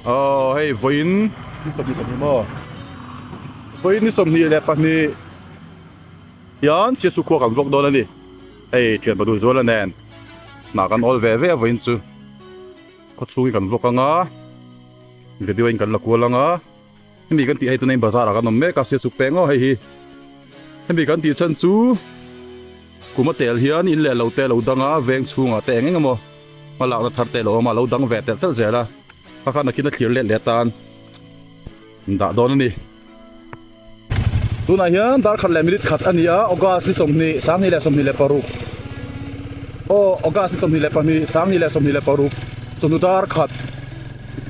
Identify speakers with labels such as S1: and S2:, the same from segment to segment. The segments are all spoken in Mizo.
S1: Aw hei vawiin ni 22 maw vawiin ni 22 hian siasu khua kan vlog dawn a ni hei thian pahnih zuala nen hna kan awl ve ve a vawiin chu khaw chhungin kan vlog anga video in kan la kual anga hemi kan tih hei tuna in bazar ah kan awm mek a siasu peng aw hei hi hemi kan tih chhan chu kum a tel hian in leh lo te lo dang a veng chhungah te eng eng emaw. Hma lakna thar te lo awm a, lo dang ve telh telh zel a, kha khan nakin a thlir let leh atan an dah dawn a ni. Tunah hian dar khat leh minute khat a ni a, August ni 20, 2026 aw August ni 22, 2026 chawhnu dar khat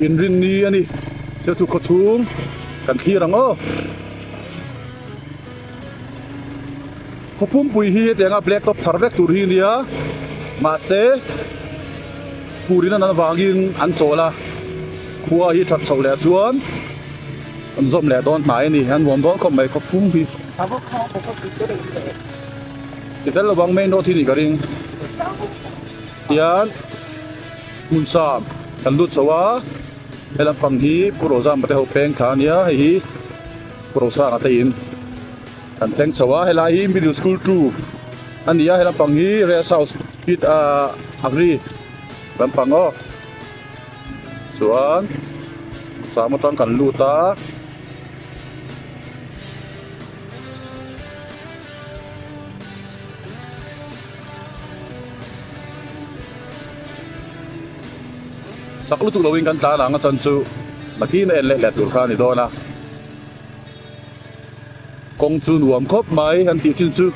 S1: inrinni a ni. Sialchu khawchhung kan thlir ang aw. Khaw pumpui hi hetianga black top thar vek tur hi a nia mahse fur in an avangin an chawl a khua hi that chhoh leh chuan an zawm leh dawn hnai a ni an nuam dawn khawp mai khaw pum hi ti fel lovang main road hi ni ka ring tihian hmun sam kan lut chho a he lampang hi Pu Rozama te ho peng thla a nia hei hi Pu Rosanga te in. Kan thleng chho a helai hi middle school 2 a ni a he lampang hi rest house pit ah agri lampang aw chuan sam atang kan lut a. Chak lutuk lovin kan tlan ang a chan chu nakin a en leh leh tur kha a ni dawn a. Kawng chu nuam khawp mai han tih chin chu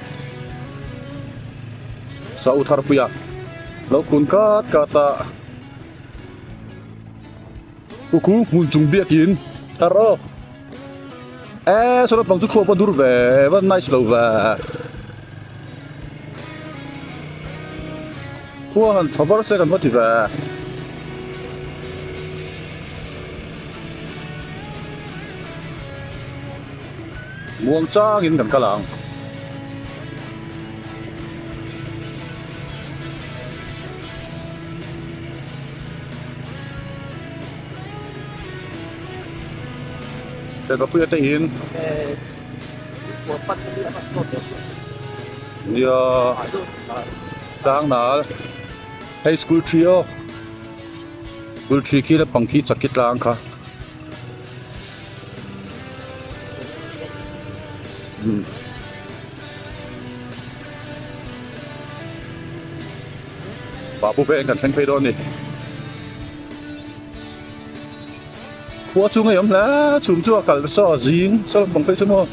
S1: Sau Tharpuia lo kun kat kat a Kukhu hmun chung biakin thar aw e saw lampang chu khuap va dur ve va nice lo ve khua han tha var se kan va ti ve. Muang changin kan kal ang. Sekapuia te in. Nia tlang nal hei school tree aw school tree khi lampang khi chakki tlang kha. Babu veng kan thleng phei dawn a ni. Khua chu ngei awm hle chhum chu a kal saw a zing saw lampang phei chu maw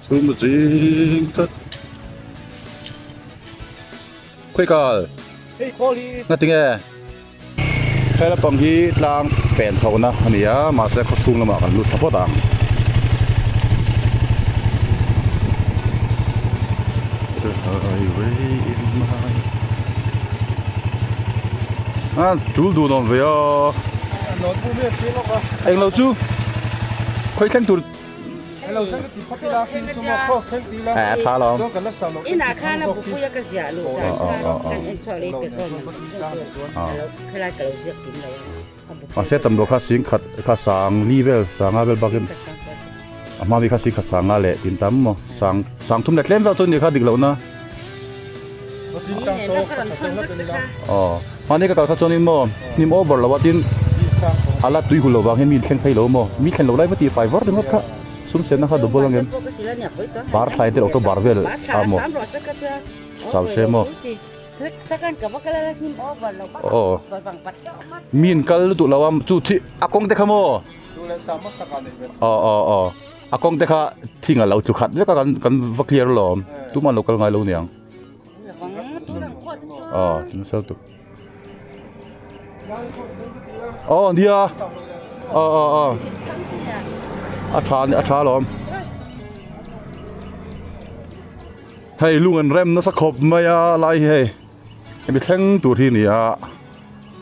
S1: chhum a zing tlat. Khawi kal? Ngatinge? He lampang hi tlang pen chhohna a ni a mahse khaw chhung lamah kan lut thla phawt ang. A tul dun awm ve a englo chu khawi thleng tur a tha alawm
S2: inah khan a bupuia ka ziah luh dan khan kan en chhuak leh pe dawn ang khelai ka lo ziak kim lo a
S1: mahse tam lo kha sing khat kha sang li vel sanga vel bakin a hma mi kha sing khat sanga leh tin tam maw sang sang thum leh tlem vel chu ni kha dik lohna aw mahni ka kal kha chuanin maw hnim over lo a tin a la tui hu lo vang hian mi thleng phei lo maw mi thlen lo lai va tih fai vawr ringawt kha sum senna kha double ang em bar thlai te auto bar vel a maw sau se maw aw mi in kal lutuk lo a chu thi a kawng te kha maw aw aw aw a kawng te kha thing a lo tlu khat vek a kan kan va clear alawm tumah an lo kal ngai lo niang aw thil nasa lutuk aw nia aw aw aw a tha a tha alawm hei lung an rem nasa khawp mai a lai hi hei hemi thleng tur hi a ni a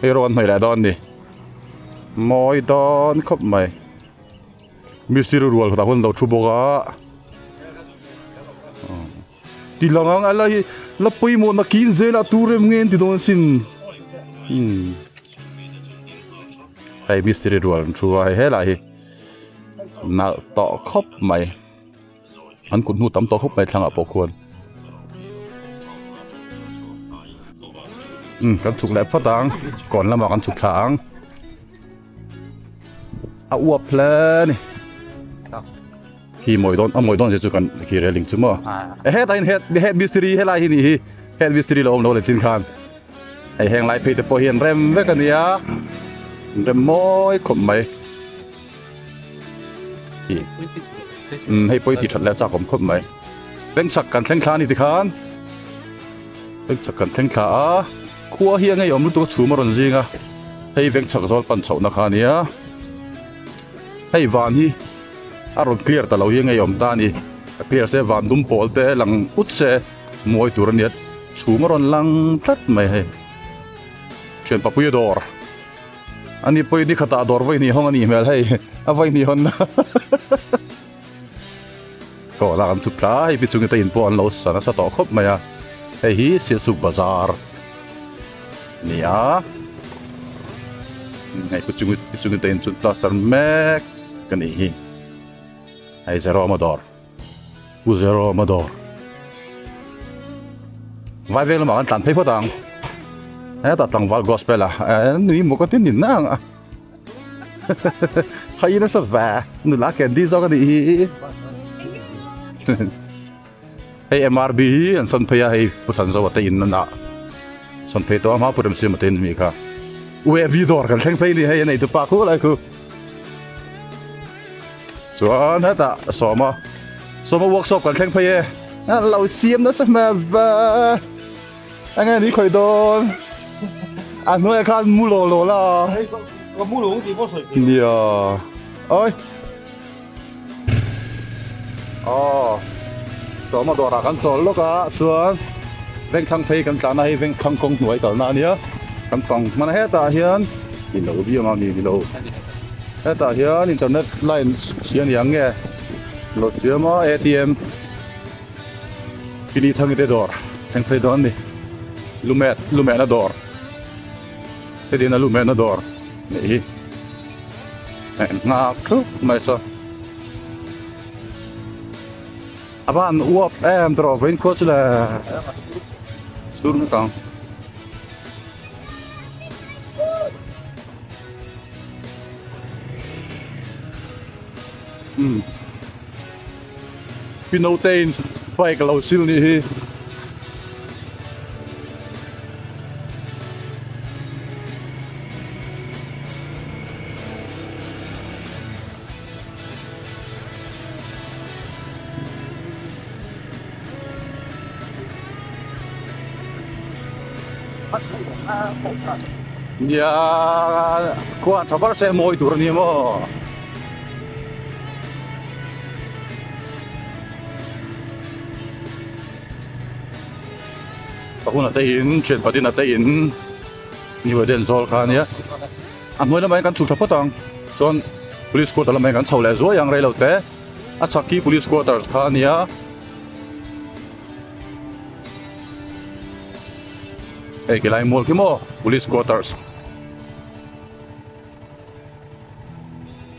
S1: hei rawng an hnawih leh dawn a ni mawi dawn khawp mai. Mistiri rual tah khawn an lo thu bawk a ti lang ang a la hi la pawimawh na kin zel a tur em nge an ti dawn asin umm. Hei mistiri rual an thu a hei helai hi nalh tawh khawp mai an kut hnu tam tawh khawp mai thlangah pawh khuan umm kan chhuk leh phawt ang kawn lamah kan chhuk thla ang a uap hle a ni khi mawi dawn a mawi dawn zia chu kan khi railing chu maw hetah hian head head mistiri helai hi nih hi head mistiri lo awm lo leh chin khan. Hei heng lai phei te pawh hi an rem vek a nia an rem mawi khawp mai umm hei pawh hi tih that leh a chak awm khawp mai vengchhak kan thleng thla a ni tikhan vengchhak kan thleng thla a khua hi a ngeiawm lutuk a chhum a rawn zing a hei vengchhak zawl pan chhohna kha a nia hei van hi a rawn clear ta lo hi a ngeiawm ta a ni a clear se van dum pawl te lang ut se. Mawi tur a nia chhum a rawn lang tlat mai hei thian papuia dawr ani pawh ni khatah dawr vawi hnih hawng a nih hmel hei a vawi hnih hawn na aw lak an chuk tlai hei pichung te in pawh an lo sa nasa tawh khawp mai a hei hi Sialsuk bazar a ni a hei pichung pichung te in chu plaster mek a nih hi hei Zeroma dawr. Pu Zeroma dawr vai veng lamah kan tlan phei phawt ang hetah tlangval gospel a nui maw ka ti nin ang a hai nasa ve nula candy zawk a nih hi hei MRB hi an sawn phei a hei Pu Thlanzoa te in an ah sawn phei tawh a hma Pu Remsiama te in a mi kha UAV dawr kan thleng phei a ni hei a nei tupa khu lai khu. Chuan hetah sawma sawma workshop kan thleng phei e a lo siam nasa hmel ve enge ni khawih dawn a hnuaiah khan mu law law la
S3: ka mu lo tih pawh sawi thei
S1: nia oi aw sawma dawrah kan chawl lawk a chuan vengthlang phei kan tlan a hei vengthlang kawng hnuai kalna ania kan fang hman a hetah hian ni lo biang a ni ni lo. Hetah hian internet line chhia ni ang nge lo siam a atm pili thang te dawr thleng phei dawn a ni lumet lumehna dawr hetiang a lumehna dawr neih hi eh nghak thup mai saw a van uap em tawh vawiin khua chu le sur ngawt ang. Umm Pi Notein bike a lo sil nih hi. Nia khuan tha var se mawi tur a ni maw. Ka hun a te in thian patin a te in New Eden zawl kha a nia a hnuai lamah hian kan chhuk tha phawt ang chuan police quarter lamah hian kan chho leh zuai ang rei lo te a chhak hi police quarters kha a nia. Hei khilai mual khi maw police quarters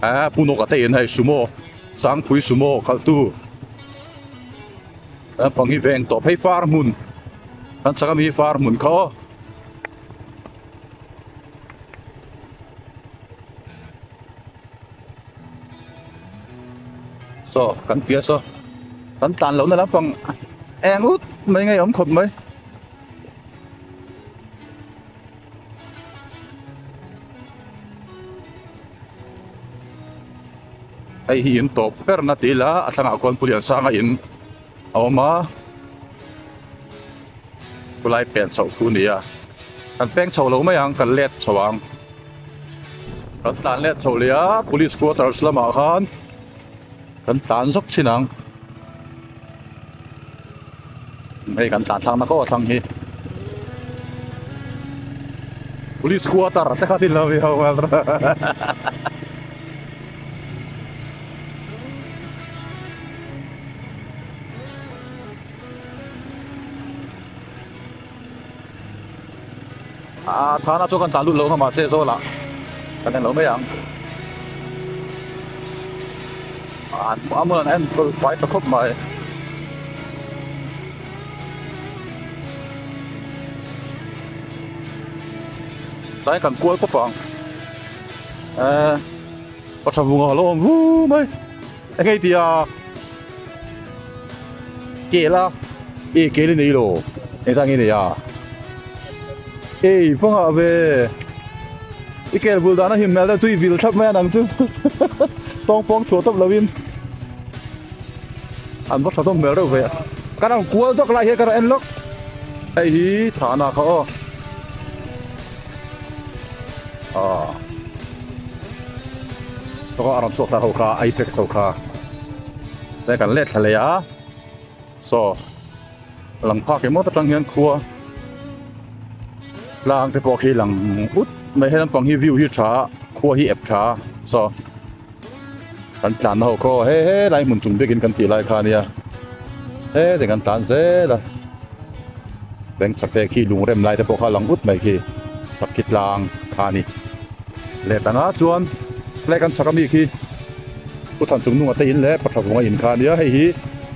S1: ah punawk a te in hei sumo sangpui sumo khalh tu lampang hi veng tawh phei far hmun kan chak ami hi far hmun kha aw. Saw kan piah saw kan tlan lohna lampang eng ut mai ngei awm khawp mai. Hei hi in tawp ber na ti ila a thlangah khuan Pu Liansanga in a awm a khulai pen chhoh thu a ni a kan peng chho lo mai ang kan let chho ang kan tlan let chho leh a police quarters lamah khan kan tlan zawk thin ang. Hei kan tlan thlakna kawh a thlang hi Police quarter te kha tin lo mi ho A thana chu kan tlan lut lo kha mahse zawlah. Kan en lo mai ang. An a hmun an enkawl fai tha khawp mai. Tlai kan kual pawp ang. Ehh pa tha vunga a lo awm vu mai. Eng hei tia kel a e kel i nei lo eng zah nge i nei a ei va nghah ve i kel vul dan a him hmel deuh chu i vil thlap mai a nang chu tawng pawng chhuah tawp lovin an va tha hlawm hmel reuh ve a ka rawn kual zawk lai hian ka rawn en lawk hei hi thahna kha aw ah. Tawka a rawn chhuak ta ho kha apex ho kha te kan let thla leh a saw lang phak emaw atang hian khua tlang te pawh khi lang ut mai he lampang hi view hi tha a khua hi ep tha a saw kan tlan na ho khaw he he lai hmun chung biakin kan tih lai kha ania he ti kan tlan zel a bank chak te khi lung rem lai te pawh kha lang ut mai khi chak khi tlang kha a ni. Leh tangah chuan tlai kan chhak ami khi Pu Than Chung Nunga te in leh Patha Vunga in kha a nia hei hi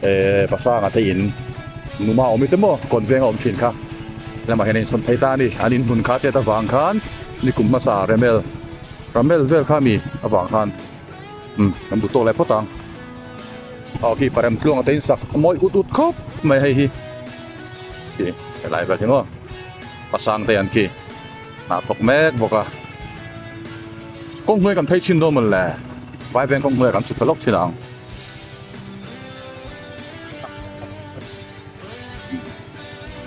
S1: ehh Pasanga te in numa awm i te maw kawn veng a awm thin kha lamah hian a insawn phei ta a ni an inhmun kha chet avang khan nikum hmasa Remel Ramel vel kha mi avang khan umm kan duh tawk leh phawt ang aw khi Parem Tluanga te in sak a mawi ut ut khawp mai hei hi khi helai vel hi maw Pasang te an khi. Hna thawk mek bawk a, kawng hnuai kan phei chhin dawn mawn le, vai veng kawng hnuaiah kan chhuk ta lawk chhin ang.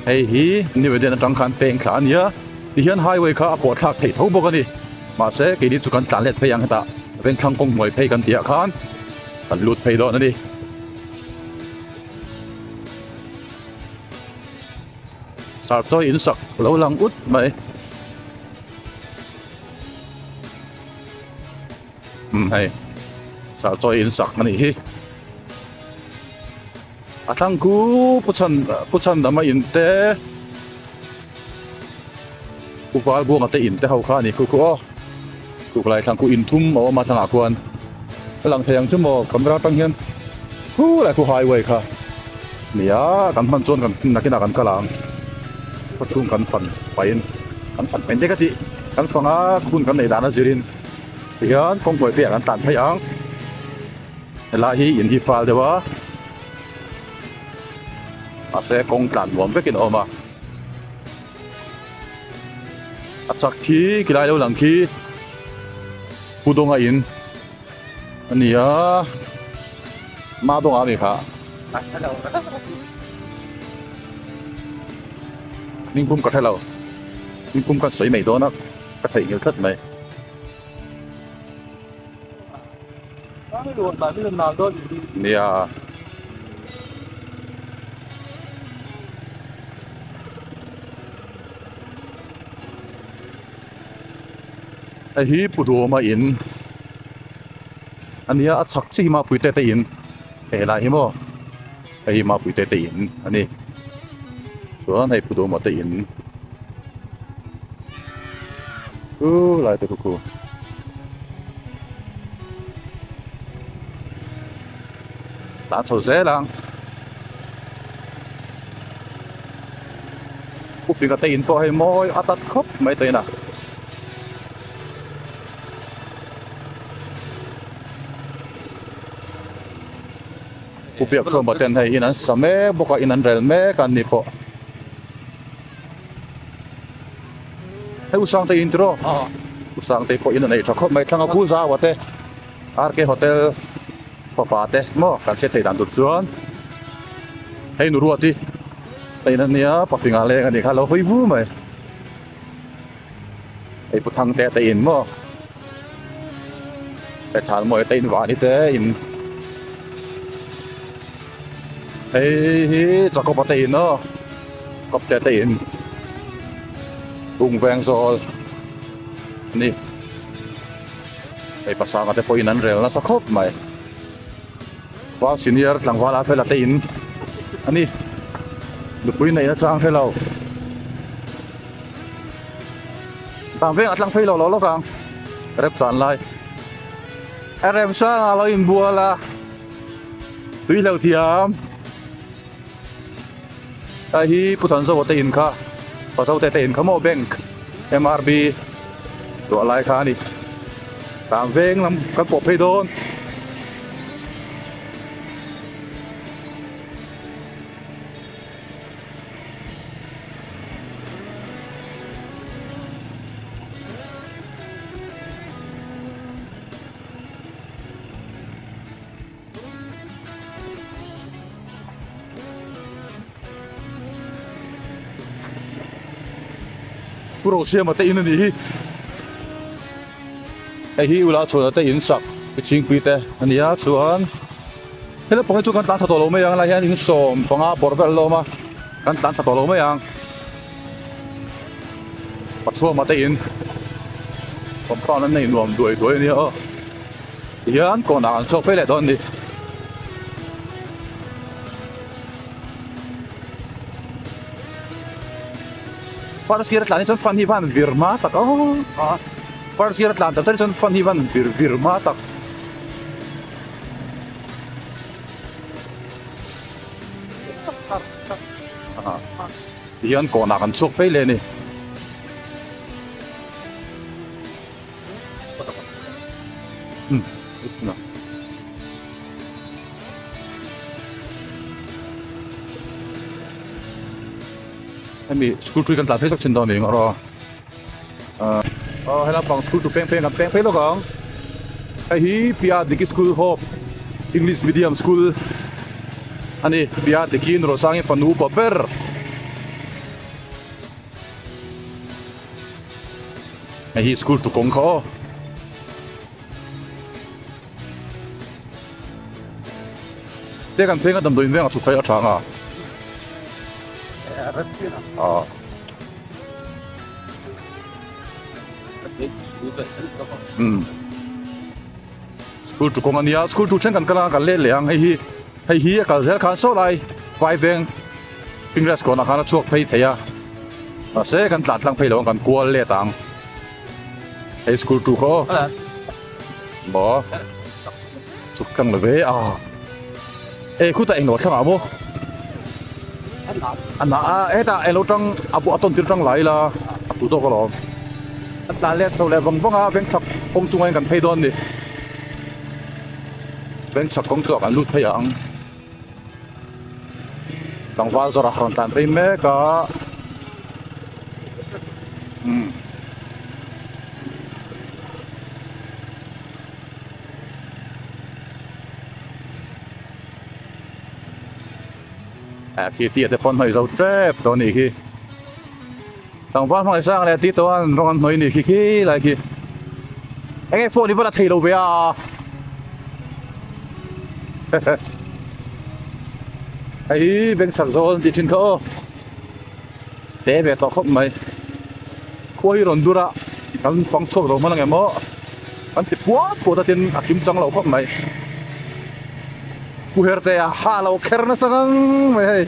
S1: Hei hi Nivedin atang khan peng thla a ni a, tihian highway kha a pawh thlak theih tho bawk a ni, mahse keini chu kan tlan let phei ang hetah vengthlang kawng hnuai phei kan tihah khan kan lut phei dawn a ni. Sarchawi in sak lo lang ut mai. Umm hei sarchawi in sak a nih hi. A thlang khu pu chhan pu chhan dama in te pu val buanga te in te ho kha a ni khu khu aw. Kuk lai thlang khu in thum a awm a thlangah khuan a lang thei ang chu maw camera atang hian khu lai khu highway kha nia kan hman chuan kan nakinah kan kal ang khaw chhung kan fan pahin kan fan pahin te ka tih kan fang a hun kan neih dan a zirin tihian kawngpuai piahah kan tlan phei ang helai hi in hi fal deuh a mahse kawng tlan nuam vekin a awm a. A chak khi khilai lo lang khi Pu Dawnga in a ni a Ma Dawnga a ni kha Hmingpum ka hre lo Hmingpum kan sawi mai dawn a ka theihnghilh tlat mai. Nia. Hei hi Pu Duhawma in a nia a chhak chiah hi Mapuite te in hei helai hi maw hei hi Mapuite te in a ni chuan hei Pu Duhawma te in chu lai te khu khu. Tlan chho zel ang. Pu Finga te in pawh hei mawi a tat khawp mai ta in a. Pu Biak Chawma ten hei in an sa mek bawk a in an rel mek a an ni pawh. Hei U Sangte in tiraw? U Sangte pawh in a nei tha khawp mai thlang a Pu Zaua te RK Hotel fapa te maw kan hriat theih dan tur chuan hei nu Ruati te in a nia pafinga leng a nih kha a lo hawi vu mai. Hei Pu Thangte te in maw hei Chhalmawi te in Vani te in hei hi Jacob-a te in aw Kawpte te in Bungveng zawl a ni hei Pasanga te pawhin an rel nasa khawp mai Val senior tlangval a fela te in a ni nupui neihna chang hre lo. Tang veng a tlang phei lo lo lawk ang. Rep chan lai. A rem sang a lo inbual a. Tui hleuh thiam. Hei hi Pu Thanzawa te in kha Pazote te in kha maw bank M_R_B luah lai kha a ni. Tlang veng lam kan pawh phei dawn. Pu Rosiama te in a nih hi. Hei hi Ula chhuana te in sak i chingpui te a ni a chuan he lampang hi chu kan tlan tha tawh lo mai ang helai hian in 15 bawrh vel a la awm a kan tlan tha tawh lo mai ang Pathuama te in compound an nei nuam duai duai a nia aw. Tihian kawnah an chhuak phei leh dawn a ni. First gear a tlan hi chuan fan hi van vir hma tak aw first gear a tlan char char hi chuan fan hi van vir vir hma tak. Tihian kawnah kan chhuak phei leh a ni. Hemi school tree kan tlan phei chak thin dawn eng erawh a helai pang school chu peng peng kan peng phei lawk ang hei hi Pia Diki School Hope English Medium School a ni Pia Diki Nurosangin fanu upa ber. Hei hi school tukawng kha aw. Te kan phenga damdawiin vengah chhuk phei a tha anga. Ah. Hmm. School tukawng ania school tu then kan kal anga kan let leh ang hei hi hei hi a kal zel khan saw lai vai veng English kawnah khan a chhuak phei thei a mahse kan tlan tlang phei lo ang kan kual let ang hei school tu kha aw maw chhuk tlang lo ve a e khutah englo thlangah maw a nah a hetah englo tang a buah a tawn tir tang lai ila a fuh zawk alawm a tlan let chho leh vang vang a veng chhak kawng chungah hian kan phei dawn a ni veng chhak kawng chu ah kan lut phei ang. Tlangval zawrh a rawn tlan phei mek a umm eh khi tia te pawh an hnawih zo tep tawh a nih khi tlangval hmangaih sang leh tih tawh an rawng an hnawih a nih khi khi lai khi eng nge phone hi va la thei lo ve a. Hei hi veng chak zawl an tih thin kha aw te ve tawh khawp mai khua hi rawn dur a kan fang chhuak zo hman ang em aw an ti puat puat a tin a kim chang lo khawp mai pu her te a ha lo kher nasa ngang mai hei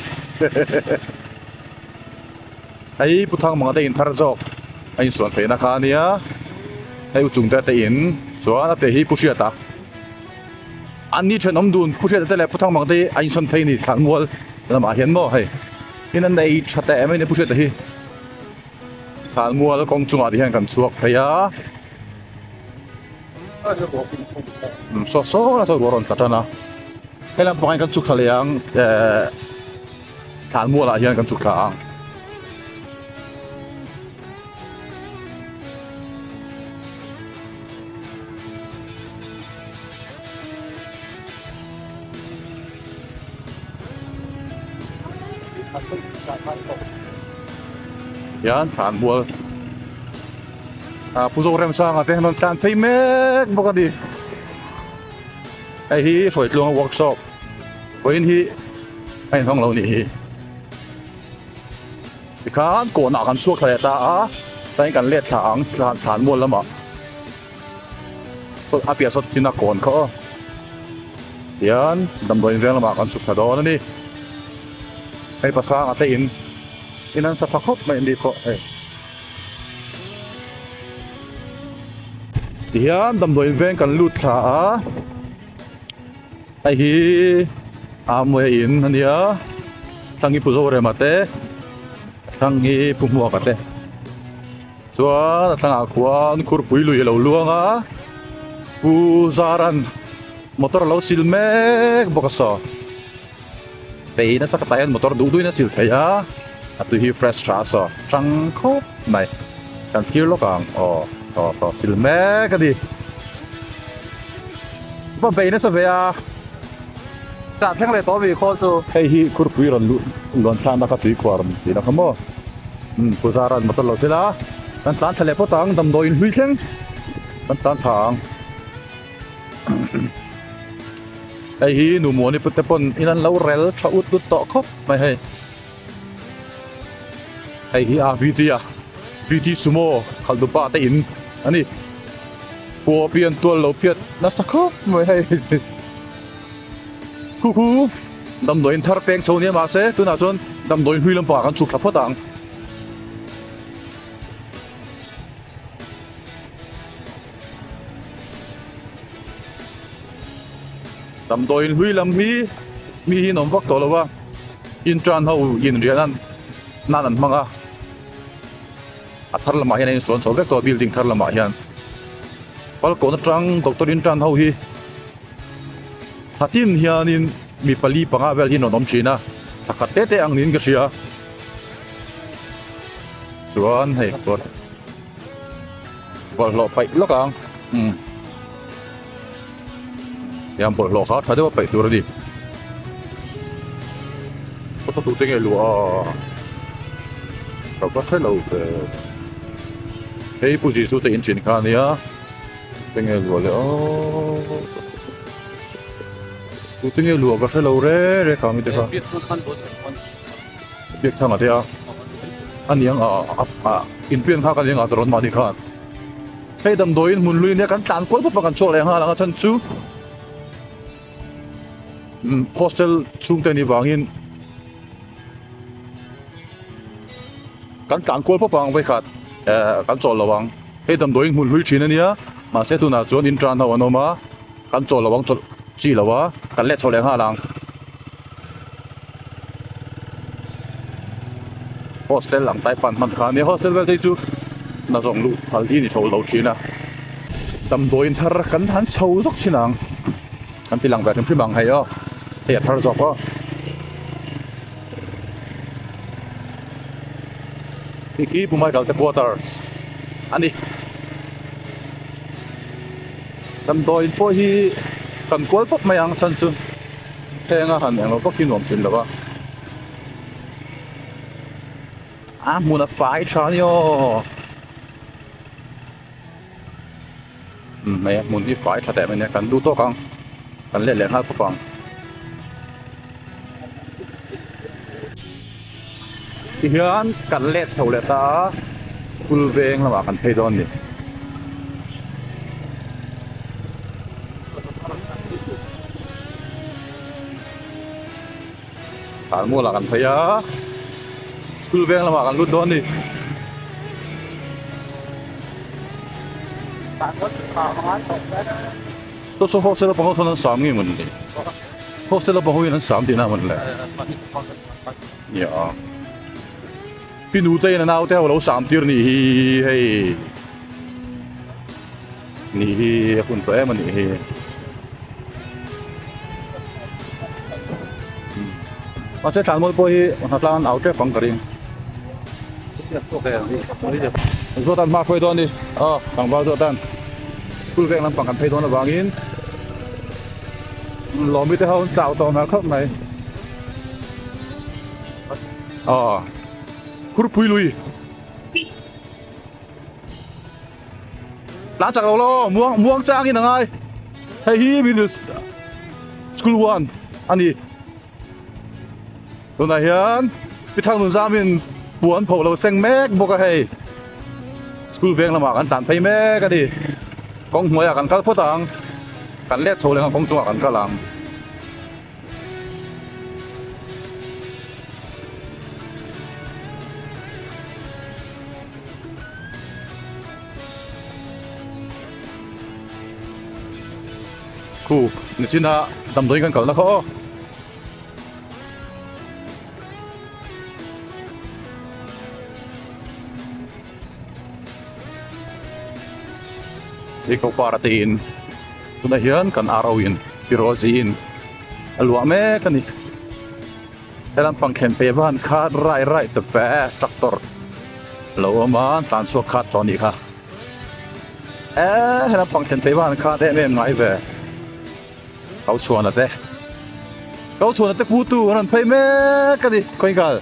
S1: hei pu thang manga te in thar zawk a insuan theihna kha a nia hei u chung te te in chuan a pe hi pu hriata. An ni thenawm dun Pu Hriata te leh Pu Thangmang te hi a insawn phei ni Thlanmual lamah hian maw hei in an nei tha teh mai ni Pu Hriata hi Thlanmual kawng chungah te hian kan chhuak phei a saw saw la saw ruah rawn tla tan a he lampangah hian kan chhuk thla leh ang ehh Thlanmual ah hian kan chhuk thla ang. Hian thlan mual ah Pu Zoremsanga te an rawn tlan phei mek bawk a ni hei hi Hruaitluanga workshop vawiin hi a inhawng lo nih hi. Tikhan kawnah kan chhuak thla leh ta a tlaiin kan let thla ang thlan mual lamah saw a piah saw china kawn kha aw tihian damdawiin veng lamah kan chhuk thla dawn a ni hei pasanga te in in an sa tha khawp mai an ni pawh hei. Tihian damdawiin veng kan lut thla a hei hi Amawia in a nia thlang hi Pu Zorema te thlang hi Pu Hmuaka te chuan a thlangah khuan khurpui lui a lo luang a Pu Zaran motor a lo sil mek bawk a saw. Tei nasa ka tah hian motor duh duhin a sil thei a, a tui hi fresh tha a saw tang khawp mai. Kan thlir lawk ang aw aw saw sil mek a ni. Va bei nasa ve a.
S3: Chah thleng leh tawh mi khawl chu.
S1: Hei hi khurpui rawn luh luan thlakna kha tui khuar rawn tih na kha maw. Umm puza ran motor lo sila kan tlan thla leh phawt ang damdawiin hlui thleng kan tlan thla ang. Hei hi nu Muani pute pawn in an lo rel tha ut lut tawh khawp mai hei. Hei hi a VT a VT Sumo khalh dupa te in a ni. Pua pian tual lo phiat nasa khawp mai hei. Khu khu damdawiin thar peng chho nia mahse tunah chuan damdawiin hlui lampangah kan chhuk thla phawt ang. Damdawiin hlui lam hi mi hi an awm vak tawh lo a, intern ho inriah nan nan an hmang a, a thar lamah hian a insuan chho vek tawh a building thar lamah hian Falkawn atang doctor intern ho hi thlatin hianin mi pali panga vel hi an rawn awm thin a, thla khat te te ang niin ka hria chuan hei. Bawlhhlawh paih lawk ang umm tiang bawlhhlawh kha tha deuh a paih tur a ni saw saw tute nge luah a ka va hre lo ve hei pu Jisu te in thin kha a nia tute nge luah leh aw tute nge luah ka hre lo re re kha mi te kha biak thang a te a a niang a a inpian kha ka niang a tarawn mahni khan hei damdawiin hmun hlui nia kan tlan kual pawp a kan chhuak leh nghal ang a chhan chu umm hostel chhungte ni vangin kan tlan kual pawp ang vawikhat eh kan chawl lo ang hei damdawiin hmun hlui thin a nia mahse tunah chuan in tan ho an awm a kan chawl lo ang chawlh chi lo a kan leh chho leh nghal ang. Hostel ang type an hman kha a nia hostel vel te hi chu hna zawng luh phal hi a ni tho lo thin a damdawiin thar kan han chho zawk thin ang kan ti lang ve hrim hrim ang hei aw hei a thar zawk aw hei khi Pu Michael te quarters a ni damdawiin pawh hi kan kual pawp mai ang chhan chu. Henga han englo vak hi nuam thin lo a, a hmun a fai tha a ni aw umm hei a hmun hi fai tha teh mai a nia kan duh tawk ang kan let leh nghal khawp ang. Tihian kan let chho leh ta a school veng lamah kan phei dawn a ni. Tlanmual ah kan phei a school veng lamah kan lut dawn a ni. Saw saw hostel lampang ho sawn an sam nge mawni le hostel lampang ho hian an sam tihna mawni le nia pi nute in a naute ho lo sam tir nih hi hei. Ni hi a hun tawh em a nih hi. Mahse tlanmual pawh hi hnatlang an au tep ang ka ring. Zawt an hma hruai dawn a ni. Aw tlangval zawt an school veng lampang kan phei dawn avangin lawmi te ho an chau tawh hmel khawp mai. Aw khurpui lui. Tlan chak lo lo muang muang chang in a ngai hei hi middle school one a ni tunah hian pi thang nun zam in puan pho lo seng mek bawk a hei school veng lamah kan tlan phei mek a ni kawng hnuaiah kan kal phawt ang kan let chho leh ang kawng chungah kan kal ang. Khu nichina damdawiin kan kalna kha aw. Hei kopar a te in tunah hian kan aro in Pirozi in a luah mek a ni. He lampang thlen phei a van khat rai rai ta ve tractor a lo awm a an tlan chhuak khat tawh a nih kha. Eee he lampang thlen phei a van khat em em ngai ve. Kau chhuana te Kau chhuana te pu tu an rawn phei mek a ni khawi kal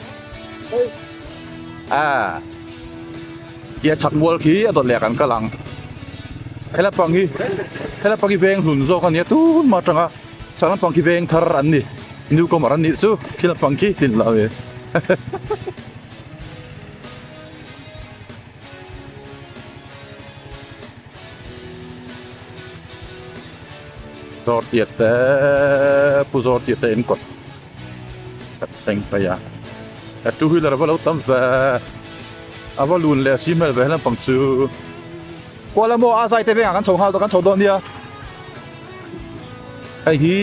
S1: a tia chhak mual khi a dawt leh ah kan kal ang he lampang hi he lampang hi veng hlun zawk a nia tun hma atanga chhak lampang khi veng thar an ni new comer an nih chu khi lampang khi tin lo e. Zawr tiat te pu zawr tiat te in kawt kan thleng phei a a two wheeler ava lo tam ve a va lun leh si hmel ve lampang chu kuala maw a zai te vengah kan chho nghal kan chho dawn nia hei hi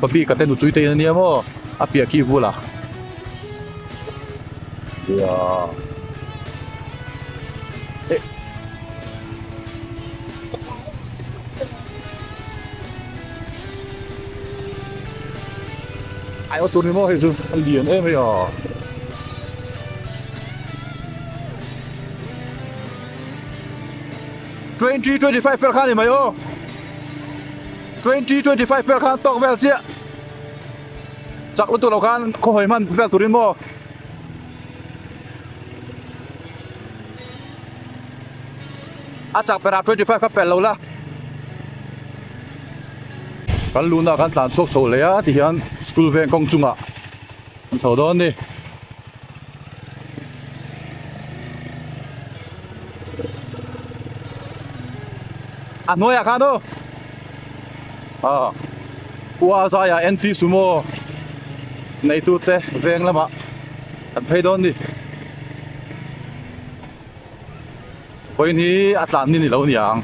S1: pabi ka te nu chui te in ania maw a piah khi vula nia. Ai aw tur ni maw hei chu a lian em hei a. 2025 vel khan ni mai aw 2025 vel khan tawk vel chiah chak lutuk lo khan khaw hawi hman vel turin maw. A chak perah 25 kha pelh lo la. Kan luhna kan tlan chhuak chho leh a ti hian school veng kawng chungah an chho dawn ni. A hnuaiah khan aw ah Ua Zaiah NT Sumo neitute veng lamah kan phei dawn ni. Vawiin hi a tlan ni ni lo niang.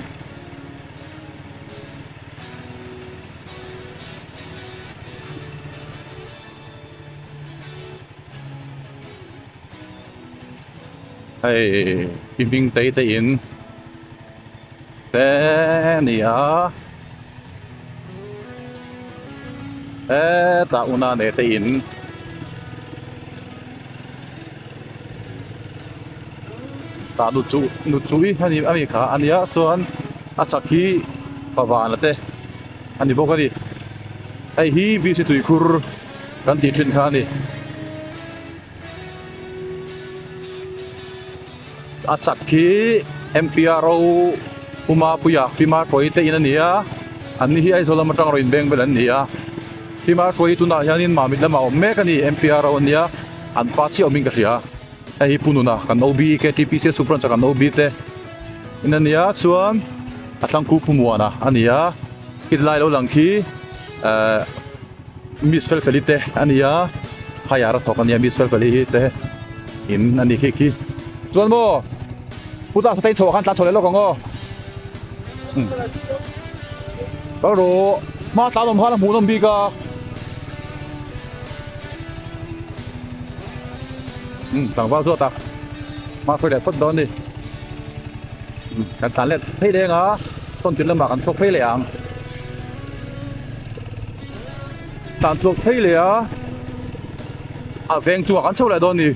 S1: Hei pi hming tei te in te nia hetah una nei te in. Tah nu chu nu chui a ni a ni kha a nia chuan a chak hi pavana te a ni bawk a ni hei hi vc tuikhur kan tih thin kha a ni a chak hi M_P_R_O Puma puia Pima hruai te in a ni a an ni hi Aizawl lam atang rawn inbeng vel an ni a Pima hruai hi tunah hianin Mamit lamah a awm mek a ni M_P_R_O a nia an pa chiah awmin ka hria. Hei hi Pununa kan OB KTPC a Supranch a kan OB te in a nia chuan a thlangku Pumuana a ni a khiti lai lo lang khi ehh Miss Felfeli te a ni a higher a thawk a nia Miss Felfeli hi te in a ni khi khi chuan maw Pu ta satei chhoah khan tlan chho leh lawk ang aw umm kal rawh hma tlan awm khan a hmuh nawm bik a. Umm tlangval zawt a hma hruai leh phawt dawn a ni umm kan tlan let phei leng a tawn tir lamah kan chhuak phei leh ang tlan chhuak phei leh a a veng chungah kan chho leh dawn a ni.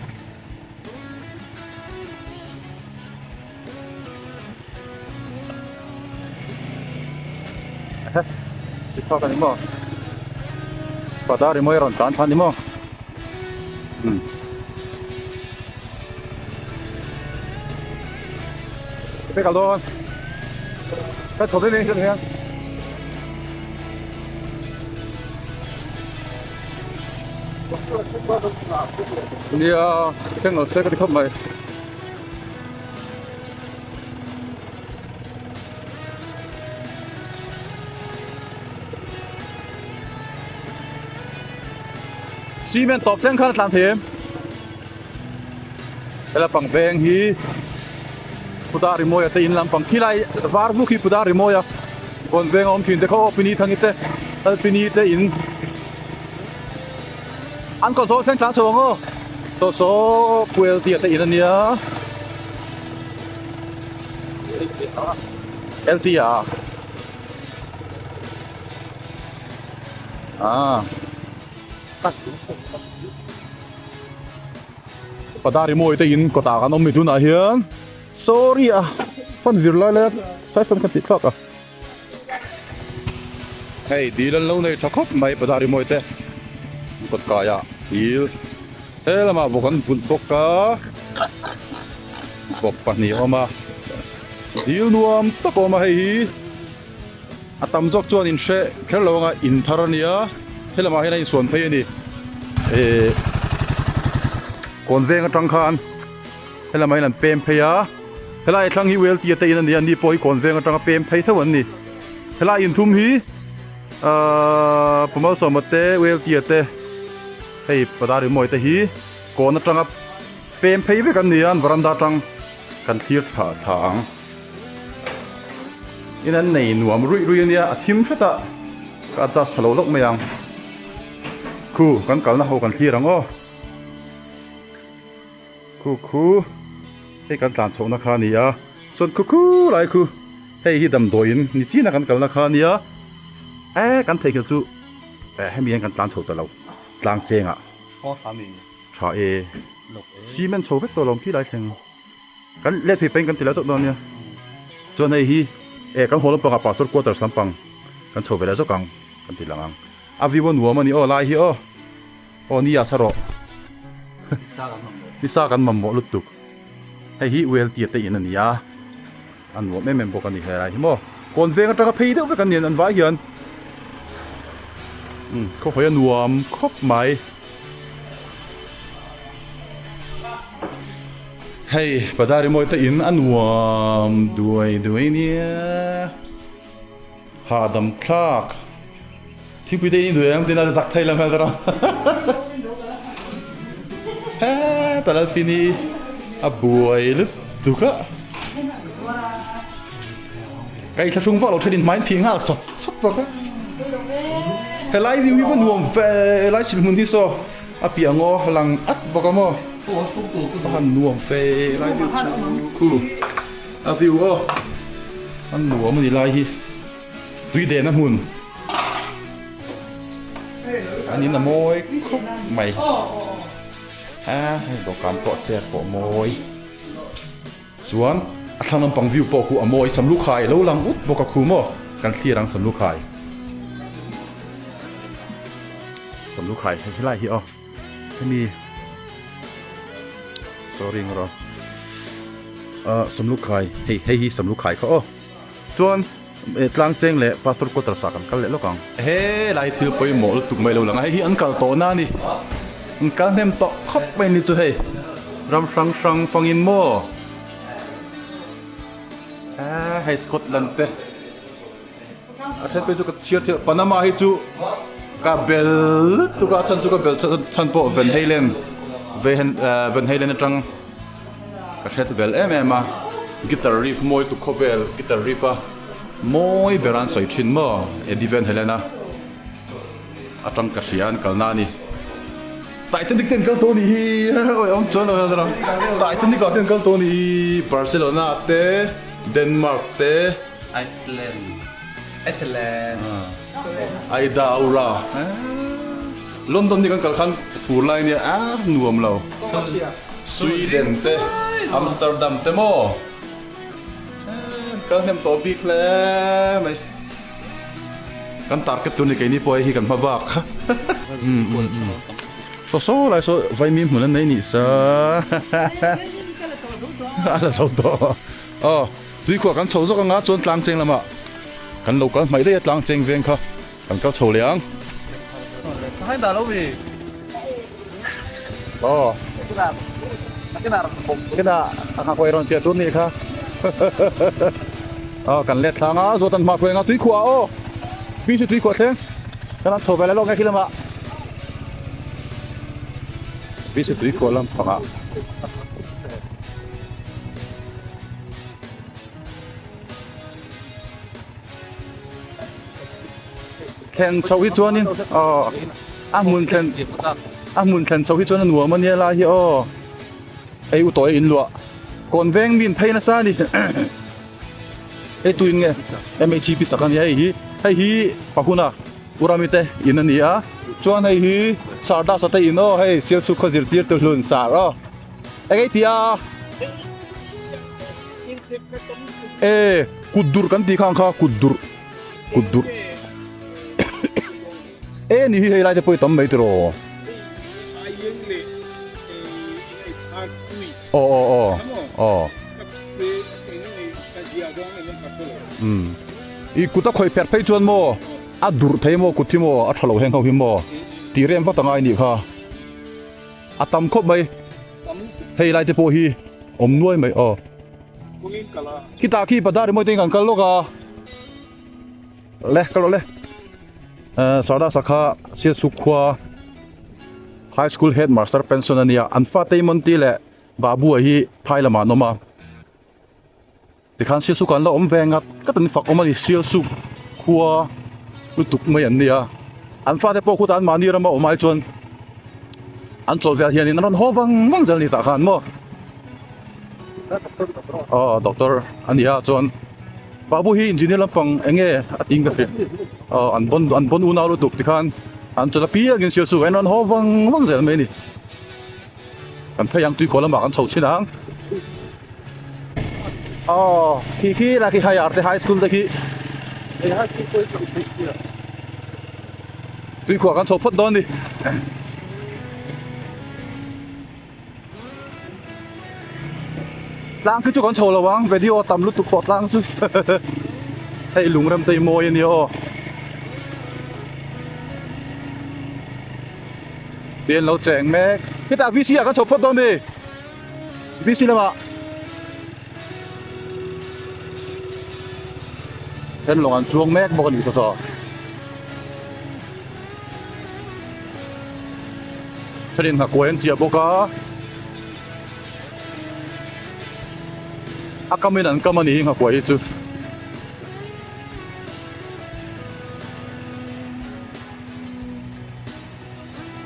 S1: Sikha ka ni maw pada rimawi a rawn tlan thla a ni maw umm ka kal dawn ka chho daih mai hian. Nia thleng lo se ka ti khawp mai. Cement tawp thleng khan a tlan thei em? Hela pang veng hi Pudar Rimawia te in lampang khilai var vuk hi Pudar Rimawia. Kawn veng a awm thin te kha aw Pini Thangi te Lalpini te in an kawt zawh thleng tlang chho ang aw saw saw Puel tia te in a nia LT ah ah Padari mawi te in kawtah kan awm ni tunah hian sorry a fan vir lai lai a saisan kha tih thlak a hei dil an lo nei tha khawp mai Padari mawi te an kawt kaiah dil he lamah bawk an vulh bawk a bawk pahnih a awm a dil nuam tak a awm a hei hi a tam zawk chuan in hreh kher lo anga in thar a nia he lamah hian a insuan phei a ni ehh kawn veng atang khan he lamah hian an pem phei a helai thlang hi uel tia te in a ni a ni pawh hi kawn veng atanga pem phei tho an ni helai inthum hi ahh Pamalsawma te uel tia te hei Padari mawi te hi kawn atanga pem phei vek an ni a an varanda atang kan thlir thla thla ang. In an nei nuam ruih ruih a nia a thim hret a ka adjust tha lo lawk mai ang khu kan kalna ho kan thlir ang aw khu khu hei kan tlan chhohna kha a ni a chuan khu khu lai khu hei hi damdawiin ni chin a kan kalna kha a nia e kan theihnghilh chu eh hemi hian kan tlan chho ta lo tlang chengah tha e cement chho vek tawh lo ang khi lai thleng. Kan let phei peng kan ti lo chauh dawn nia. Chuan hei hi eh kan haw lampangah pastor quarters lampang kan chho ve leh zawk ang kan ti lang ang. A view a nuam a ni aw lai hi aw. Aw ni a sa rawh. Ni sa kan mamawh lutuk. Hei hi ULT te in a ni a. A nuam em em bawk a ni helai hi maw. Kawn veng atanga phei deuh vek an ni an vai hian. Umm khawhawi a nuam khawp mai. Hei Padari mawi te in a nuam duai duai nia. Hahdam thlak. Thingpui te in duai ang tina zak thei lam hel ram. He Talalpini a buai lutuk a. Ka i thlahrung vak lo then in hmain phih nghal sawt sawt bawk a. Helai view hi va nuam ve helai sil hmun hi saw a piah ngaw lang at bawk a maw. A han nuam ve helai view chu khu a view aw a nuam a ni lai hi tui dehna hmun an in a mawi khawp mai a hei dawhkan pawh chair pawh a mawi. Chuan a thlang lampang view pawh khu a mawi Samlukhai lo lang ut bawk a khu maw kan thlir ang Samlukhai Samlukhai hei helai hi aw hemi sorry ngawr aw ah Samlukhai hei hei hi Samlukhai kha aw chuan eh tlang cheng leh pastor quarters ah kan kal leh lawk ang helai thil pawimawh lutuk mai lo lang a hei hi an kal tawh na a ni an kal hnem tawh khawp mai ni chu hei ram hrang hrang fangin maw eh hei Scotland te a then phei chu ka chhiar thei Panama hi chu ka bel lutuk a chhan chu ka bel chhan pawh Van Halen Van Halen atang. Ka hret vel em em a, guitar riff mawi tuk khawvel guitar riff a mawi ber an sawi thin maw Eddie Van Halen a atang ka hria an kalna a ni. Titanic te an kal tawh a nih hi awi awm chuan lo hian Titanic ah te an kal tawh a nih hi Barcelona te Denmark te
S3: Iceland Iceland
S1: Aida Aura London hi kan kal khan fur lai nia a nuam lo. Sweden te Amsterdam te maw kal hnem tawh bik hle mai. Kan target tur ni keini pawh hei hi kan hma bak kha. Saw saw lai saw vaimim hmun an nei nih sa. A la zo tawh. Aw tuikhuah kan chho zawk anga chuan tlang cheng lamah kan lo kal hmaih daih a tlang cheng veng kha. Kan kal chho leh ang.
S3: Sangai dah lo mi.
S1: Aw. Kena a khawi rawn chiah tur nih kha. Aw kan let thlang a zawt an hma hruai anga tui khuah aw. Tui chu tui khuah thleng. Kan an chho ve leh lawk nge khi lamah. Tui chu tui khuah lam phangah. Thlen chhoh hi chuanin aw a hmun thlen a hmun thlen chhoh hi chuan a nuam a nia lai hi aw hei u tawi a inluah kawn veng mi in phei nasa a ni hei tuin nge M_H_P sak a nia hei hi hei hi pahuna Urami te in a ni a chuan hei hi Sardasa te in aw hei Sialsuk khaw zirtirtu hlun sar aw eng ei tia e kut dur kan tih khang kha kut dur kut dur e ni hi hei lai te pawh hi tam mai tiraw aw aw aw aw umm i kut a khawih pherh phei chuan maw a durh thei maw kut hi maw a tha lo heng ho hi maw tih rem vat a ngai nih kha a tam khawp mai hei lai te pawh hi awm nuai mai aw khitah khi bazar emaw te kan kal lawk a le kal rawh le eh Sarda sakha Sialsuk khua high school headmaster pension a nia an fate hi Monty leh Babu-a hi phai lamah an awm a. Tikhan Sialsuk an la awm ve ngat ngat an fak awm a ni Sialsuk khua lutuk mai an nia an fate pawh khutah an mahni rama awm ai chuan an chawlh vel hianin an rawn haw vang vang zel a ni tah khan maw aw doctor a nia chuan babu hi engineer lampang eng nge a tiin ka hria aw an bon an bon unau lutuk tikhan an chawlh apiangin Sialsuk ah hian an rawn haw vang vang zel mai a ni kan phei ang tuikhuah lamah kan chho chhin ang. Aw khi khi la khi high arte high school te khi tuikhuah kan chho phawt dawn ni tlang khi chu kan chho lo ang video tam lutuk pawh tlang chu hei lungrem te hi mawi ania aw tih an lo cheng mek hetah V C ah kan chho phawt dawn mi. VC lamah then lawng an chuang mek bawk a ni saw saw. Thenin nghakuai an chiah bawk a, a kamin an kam a ni hi nghakuai hi chu.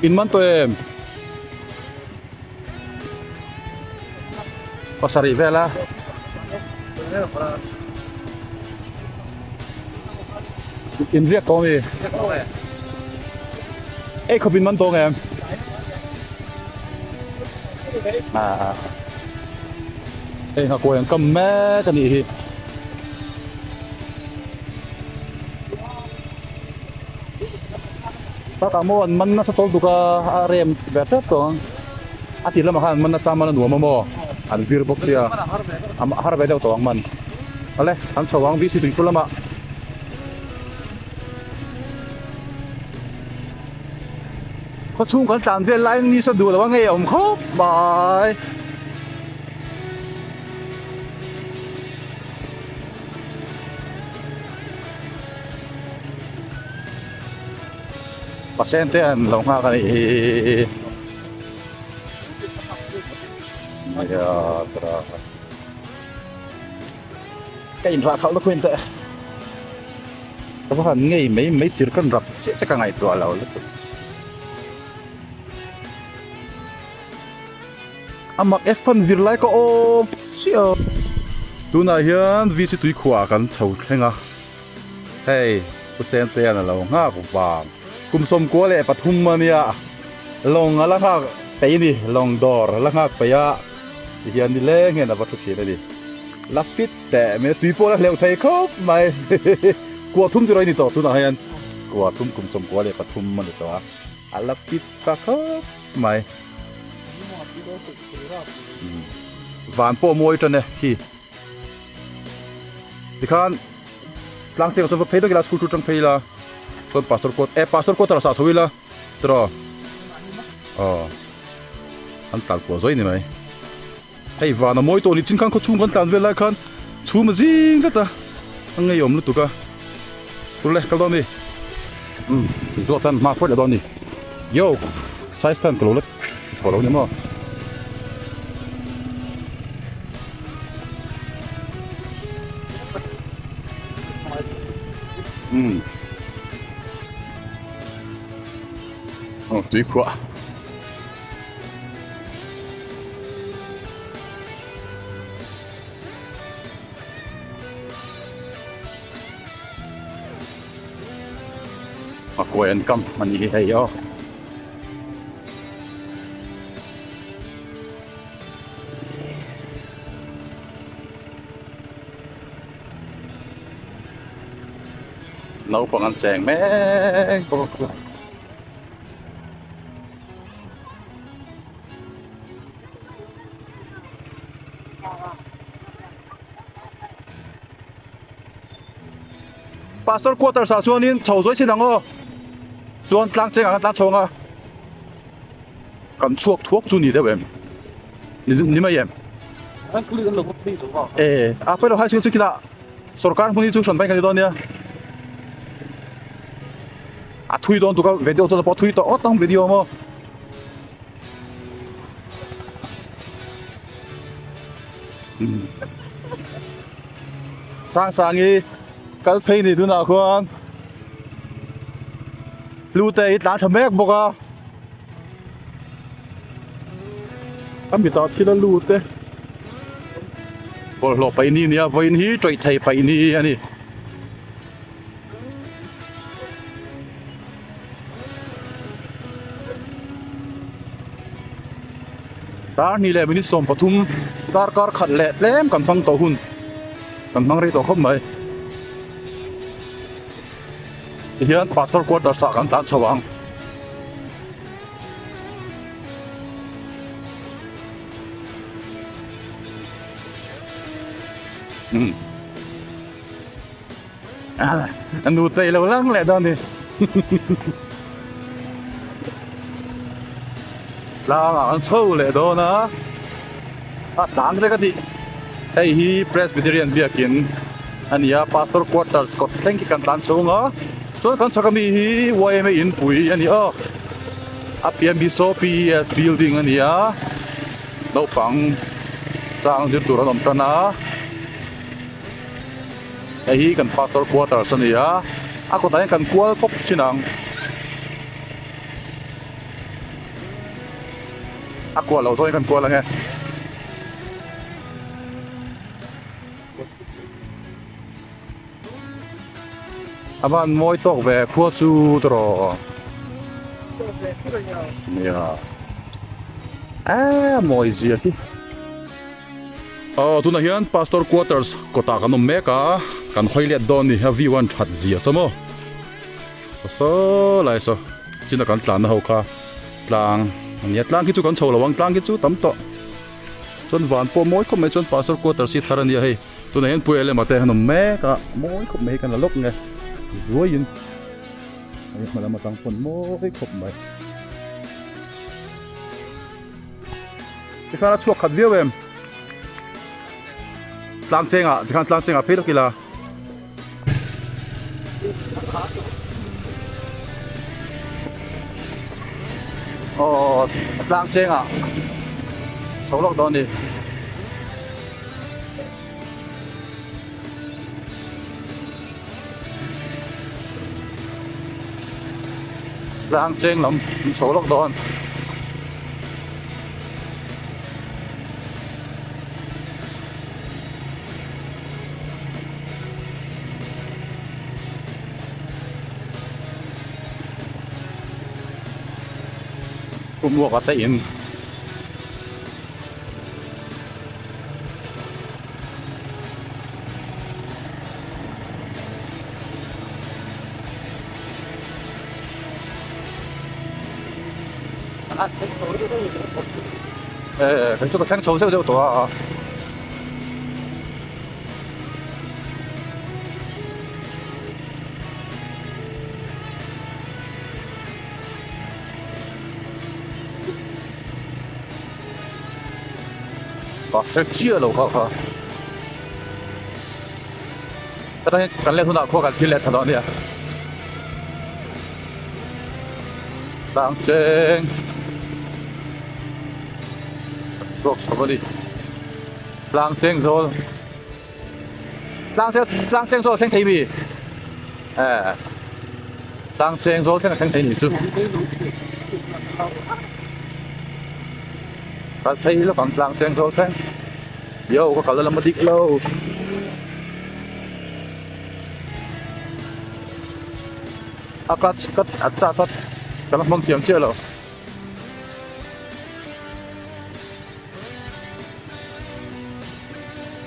S1: In man tawh em? Pasarih vel a. In riak tawh ami? Ei khawp in man tawh ngem? Ah. Hei nghakuai an kam mek a nih hi. Takah maw an man nasa tawlh tuk a a rem ve tep tawh ang a tih lamah khan an man nasa man a nuam a maw an vir bawk sia a har ve deuh tawh ang man awle an chho ang VC tuikhur lamah khaw chhung kan tlan vel laiin nisa duh lo a ngei a awm khawp mai. Pasien te an lo nghak a nih hi Nia tara ka in rah khalh na khuin teh ka va han ngei mai mai chir kan rap chiah che ka ngaihtuah lo lutuk A mak e fan vir lai ka awm chiah. Tunah hian VC tuikhuah kan chho thleng a, hei Pu Sentea'n a lo nghak vang. Kum 13 a nia, lawng a la nghak peih a ni, lawng dawr a la nghak peih a, tihian nileng hian a va thu thin a ni. La fit teh mai a, tui pawh la hleuh thei khawp mai. Kua thum chu rawn ni tawh tunah hian kua thum kum 93 a ni tawh a, a la fit ta khawp mai. Van pawh mawi tan e khi tikhan tlang chiang ah chuan va phei vek ila school chu tang phei ila chuan pastor quart eh pastor quarter ah sah chho ila tiraw aw an tlan kual zui ni mai hei van a mawi tawh a ni chin khan khawchhung kan tlan vel lai khan chhum a zing tlat a a ngeiawm lutuk a tule kal dawn mi umm zawt hian hma pawh leh dawn a ni yo size tan ka lo la thaw lo ni maw. Umm. Tui khuah. A kuai an kam a ni hi hei aw. Naupang an cheng mek bawk a. Pastor quarters ah chuanin chho zawi chin ang aw chuan tlang chengah khan tlang chhawng a kan chhuak thuak chu ni deuh em ni mai em e a pawilo high school chu khila sorkar hmun hi chu hran bank a ni dawn nia a thui dawn tuk a video chuan pawh a thui tawh awt ang video maw. Sang sangi kal phei ni tunah khuan hlute hi tlan tha mek bawk a a mitah thil a lut e bawlhhlawh paih ni nia vawiin hi tawih thei paih ni a ni. Dar hnih leh minute 13 darkar khat leh tlem kan hmang tawh hun kan hmang rei tawh khawp mai tihian pastor quarters ah kan tlan chho ang. A nu tei lo lang leh dawn ni. Tlangah an chho leh dawn a, a tlang te ka tih. Hei hi Presbyterian biakin a ni a, Pastor Quarters kawt thleng khi kan tlan chhung a, chuan kan chhak ami hi yma inpui a ni a, a pian bi saw PES building a ni a, naupang chang zir tur an awm tan a. Hei hi kan pastor quarters a ni a a kawtah hian kan kual pawp thin ang a kual loh zawngin kan kual ang e. A van mawi tawk ve khua chu tawh nia a mawi zia hi. Aw tunah hian pastor quarters kawtah kan awm mek a kan hawi let dawn a ni a view a that zia saw maw saw lai saw china kan tlanna ho kha tlang a nia tlang khi chu kan chho lo ang tlang khi chu tam tawh chuan van pawh mawi khawp mai chuan pastor quarters hi thar a nia hei tunah hian pu elema te an awm mek a mawi khawp mai hi kan la lawk nge ruaiin hei hma lam atang pawn mawi khawp mai. Tikhan a chhuak khat viau em? Tlang chengah tikhan tlang chengah phei lawk ila. Aw tlang chengah chho lawk dawn ni. Tlang cheng lam an chho lawk dawn. Pumruak a te in. Ờ, kan chu ka thleng chho zeuh zeuh tawh a. Ka hre chiah lo kha kha. Ka tan kan let hunah khua kan thil leh tha dawn nia. Tlang cheng. Chhuak chho a ni. Tlang cheng zawl. Tlang cheng tlang cheng zawl a thleng thei mi. Eh. Tlang cheng zawl thleng a thleng thei ni chu. Kal phei lawk ang tlang cheng zawh thleng. Yo ka kal lam a dik lo. A clutch ka a charge a ka la hmang thiam chiah lo.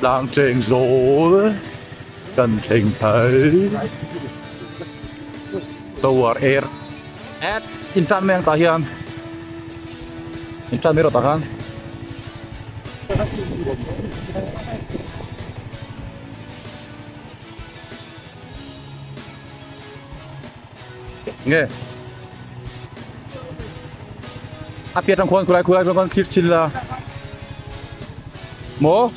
S1: Tlang cheng zawl kan thleng phei. Tower air at in tan mai ang tah hian in tan mai rawh tah khan. Nge a piah tang khuan khulai khulai khuan thlir chin la maw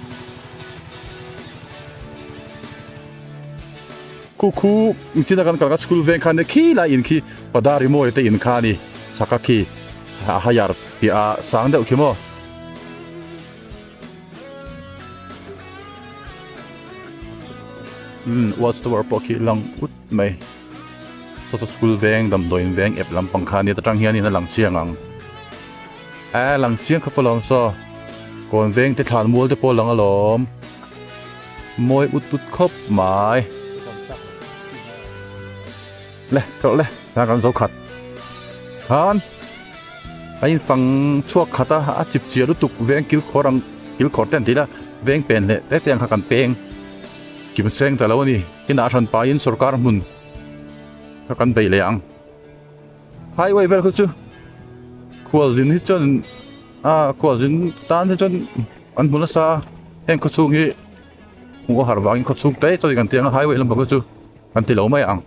S1: Khu khu china kan kalna school veng khan khi lai in khi Padari mawi te in kha a ni chhaka khi a higher piah a sang deuh khi maw. Umm watch tower pawh khi lang ut mai saw saw school veng damdawiin veng ep lampang kha a nia ta tang hianin a lang chiang ang a lang chiang khawp alawm saw kawn veng te thlan mual te pawh a lang alawm. Mawi ut ut khawp mai. Le rawh le tah kan zo khat khan a in fang chhuak khat a a chip chiah lutuk veng kil khawr ang kil khawr te an tih la veng pen leh te te ang kha kan peng kim seng ta lo a ni tin ah hran pahin sorkar hmun kha kan beih leh ang highway vel khu chu khualzin hi chuan a khualzin tan hi chuan An hmu nasa a, heng khawchhung hi hmuh a har vangin khawchhung te chuan kan ti ang a, highway lampang te chu kan ti lo mai ang.